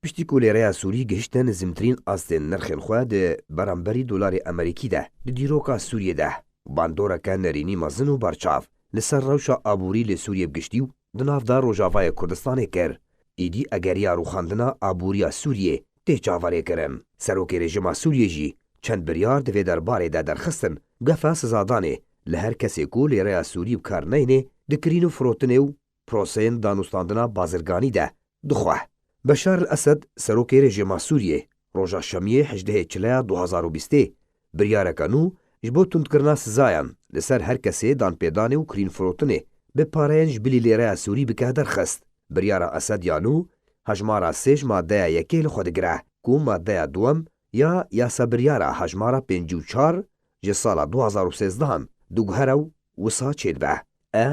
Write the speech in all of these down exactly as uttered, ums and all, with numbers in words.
Piştî ku lêreya Sûrî gihişte nizimtirîn astên nirxên xwe di beramberî dolarê Amerîkî de, di dîroka Sûriyê de bandoreke nerînî mezin û berçav li ser rewşa aborî li Sûriyê bi giştî û di nav de Rojavayê Kurdistanê kir. Îdî egeriya rûxandina aboriya Sûriyê tê çaverêkirin. Serokê rejîma Sûriyê jî çend biryar di vê derbarê de derxistin, gefa sizadanê li her kesê ku lêreya Sûrî bi kar neyne di kirîn û firotinê û proseyên danûstandina bazirganî de dixwe. Beşar el Esed, serokê rejîma Sûriyê, roja Şemiyê hejdehê Çileya du hazar û bîstê biryareke nû ji bo tundkirina sizayan li ser her kesê danpêdanê û kirînfirotinê bi pareyên ji bilî lêreya Sûrî bike derxist. Biryara Esed ya nû hejmara sê ji maddeya yekê li xwe digire, ku maddeya duwem ya yasabiryara hejmara pêncî û çar ji sala du hazar û sêzdehan diguhere û wisa çêdibe. E,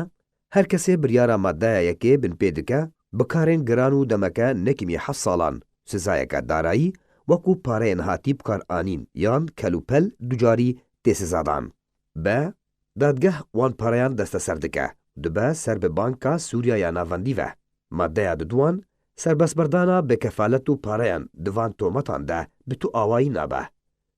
Her kesê biryara maddeya yekê binpê dike, bi karên giran û demeke nekimî heft salan, sizayeke darayî, wekû pareyên hatî bikaranîn yan kelûpel ducarî tê sizadan. B, Dadgeh wan pareyan desteser dike, dibe ser bi Banka Sûriya ya Navendî ve. Maddeya diduwan, serbestberdana bi kefalet û pareyan di van tometan de bi tu awayî nabe.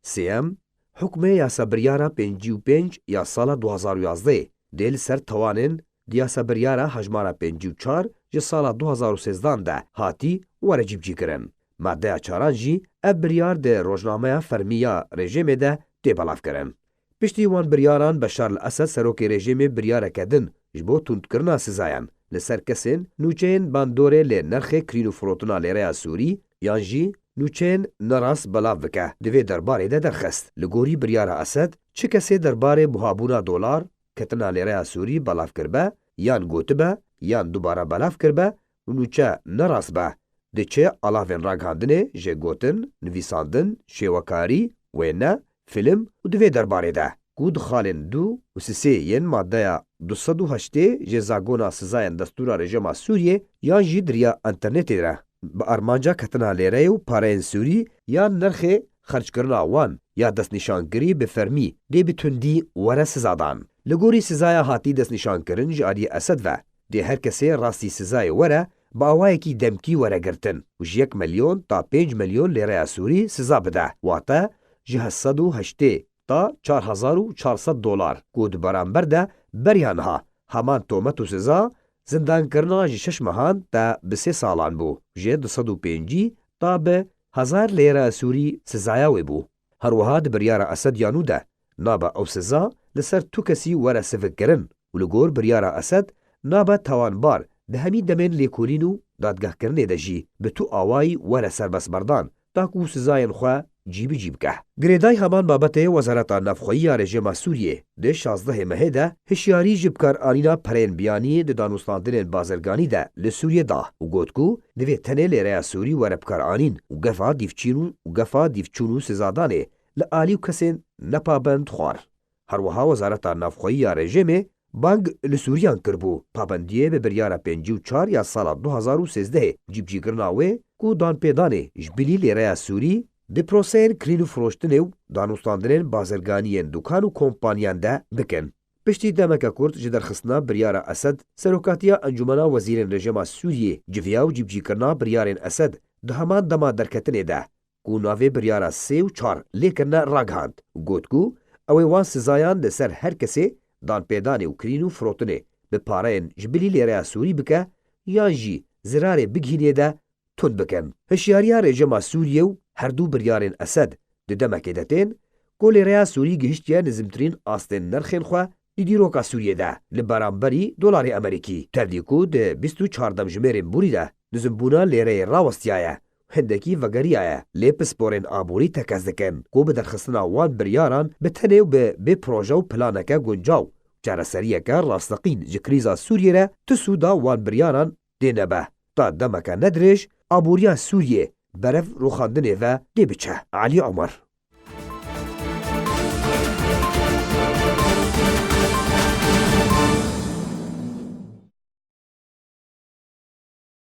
Sêyem, hukmê yasabiryara pêncî û pênc ya sala du hazar û yazdehê dê li ser tawanên di yasabiryara hejmara pêncî û çar ji sala du hazar û sêzdehan de hatî were cîbicîkirin. Maddeya çaran jî ev biryar di rojnameya fermî ya rejîmê de tê belavkirin. Piştî wan biryaran Beşar el Esed serokê rejîmê biryareke din ji bo tundkirina sizayan li ser kesên nûçeyên bandorê li nirxê kirîn û firotina lêreya Sûrî yan jî nûçeyên nerast belav bike, di vê derbarê de derxist. Li gorî biryara Esed, çi kesê derbarê buhabûna dolar, ketina lêreya Sûrî belav kiribe, yan gotibe, yan dubare belav kiribe û nûçe nerast be, diçe alavên ragihandinê ji gotin, nivîsandin, şêwekarî, wêne, fîlm û di vê derbarê de, ku di xalên du û sisê yên maddeya du sed û heştê ji zagona sizayên destûra rejîma Sûriyê yan jî di riya înternetê de bi armanca ketina lêreyê û pareyên Sûrî yan nirxê xerckirina wan ya destnîşankirî bi fermî dê bi tundî were sizadan. Li gorî sizaya hatî destnîşankirin ji aliyê Esed ve, dê her kesê rastî sizayê were bi awayekî demkî were girtin û ji yek milyon ta pênc milyon lêreya Sûrî siza bide, wate ji heft sed û heştê ta çar hezar û çar sed dolar, ku di beramber de beriya niha heman tomet û siza zindankirina ji şeş mehan te bi sê salan bû, ji du sed û pêncî ta bi hezar lêra Sûrî sizaya wê bû. Her wiha di biryara Esed ya nû de nabe ew siza li ser tu kesî were sivikkirin û li gor biryara Esed nabe tawanbar di hemî demên lêkolîn û dadgehkirinê de jî bi tu awayî were serbestberdan, ta ku sizayên xwe cî bi cî bike. Girêdayî heman babetê Wezareta Navxweyî ya rejîma Sûriyê di şazdehê mehê de hişyarî ji bikaranîna pereyên biyanî di danûstandinên bazirganî de li Sûriyê da û got ku divê tenê lêreya Sûrî were bikaranîn û gefa dîvçîn û gefa dîvçûn û sizadanê li alî û kesên nepabend xwar. Her wiha Wezareta Navxweyî ya rejîmê bang li Sûriyan kiribû, pabendiyê bi biryara pêncî û çar ya sala du hazar û sêzdehê cîbicîkirina wê ku danpêdanê ji bilî lêreya Sûrî di proseyên kirîn û firoştinê û danûstandinên bazirganî yên dukan û kompaniyan de bikin. Piştî demeke kurt ji derxistina biryara Esed, serokatiya Encûmena Wezîrên Rejîma Sûriyê civiya û cîbicîkirina biryarên Esed di heman dema derketinê de, ku navê biryara sê û çar lê kirine, ragihand û got ku ew ê wan sizayan li ser her kesê danpêdanê û kirîn û firotinê bi pareyên ji bilî lêreya Sûrî bike yan jî zirarê bigihînê de tund bikin. Hişyariya rejîma Sûriyê û herdu biryarên Esed di demekê de tên ku lêreya Sûrî gihiştiye nizimtirîn astên nirxên xwe di dîroka Sûriyê de li beramberî dolarê Amerîkî. Tevlî ku di bîst û çar demjimêrên borî de nizimbûna lêreyê rawestiyaye, hindekî vegeriyaye, lê pisporên aborî tekez dikin ku bi derxistina wan biryaran bi tenê û bi bê proje û planeke guncaw, çareseriyeke rasteqîn ji krîza Sûriyê re ti sûda wan biryaran dê nebe. Ta demeke nedirêj aboriya Sûriyê berev rûxandinê ve dê biçe. Elî Omer.